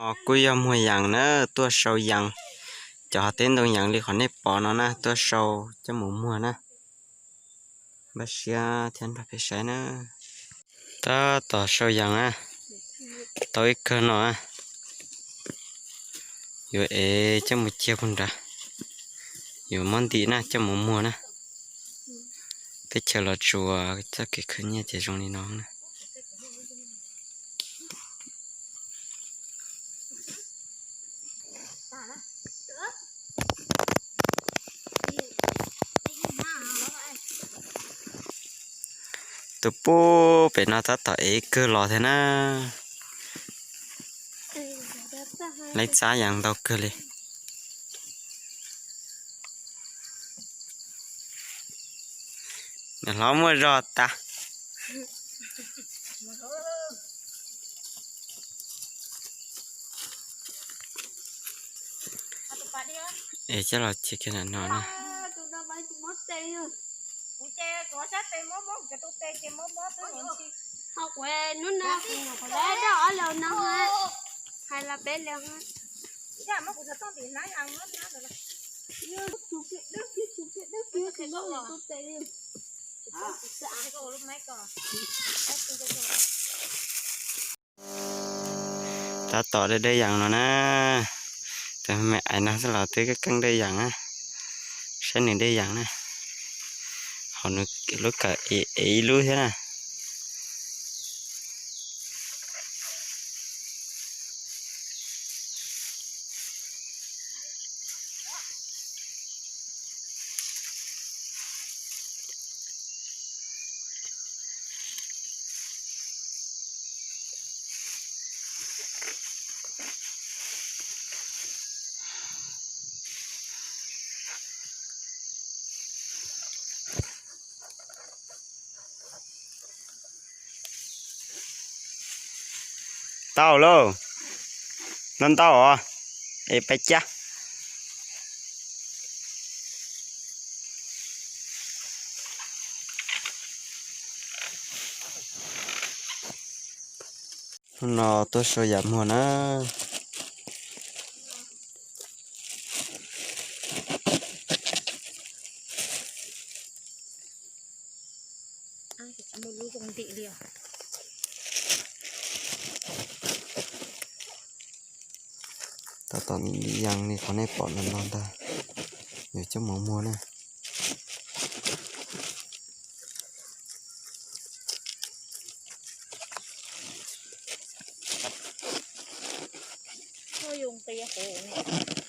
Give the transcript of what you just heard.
Os, kuj yog muag yees na, tuaj sau yees. Cov hav teb ntoo yees li qhov nej pom no na, tuaj sau coj mus muag na. Npaj siab thiab nrog peb saib na. Tab tom sau yees na, tau ib kawg no na. Yuav ev coj mus cia puag nrad, yuav muab ntim na coj mus muag na. Teb chaws Los Tsuas txoj kev khwv nyiaj ces zoo li no na. Tus pub pem no tab tom ev kawg los thiab na. Laib txab yees ntau kawg li. Niam hlob muaj zog tas. Es coj los cia kiag ntawm no na. Tab tom dej dej yees no na. Tus me ais no xwb los twb keej dej yees na. Saib nws dej yees na. Hauv nws lub kawm ev ib lub thiab na. Tau lauj, ntau ntau os, es pais cab. Hnub no tuaj sau yam muag na. Tab tom ntim yees li qhov nej pom no no ntag, yuav coj mus muag na. Yuav nqis hauv ne.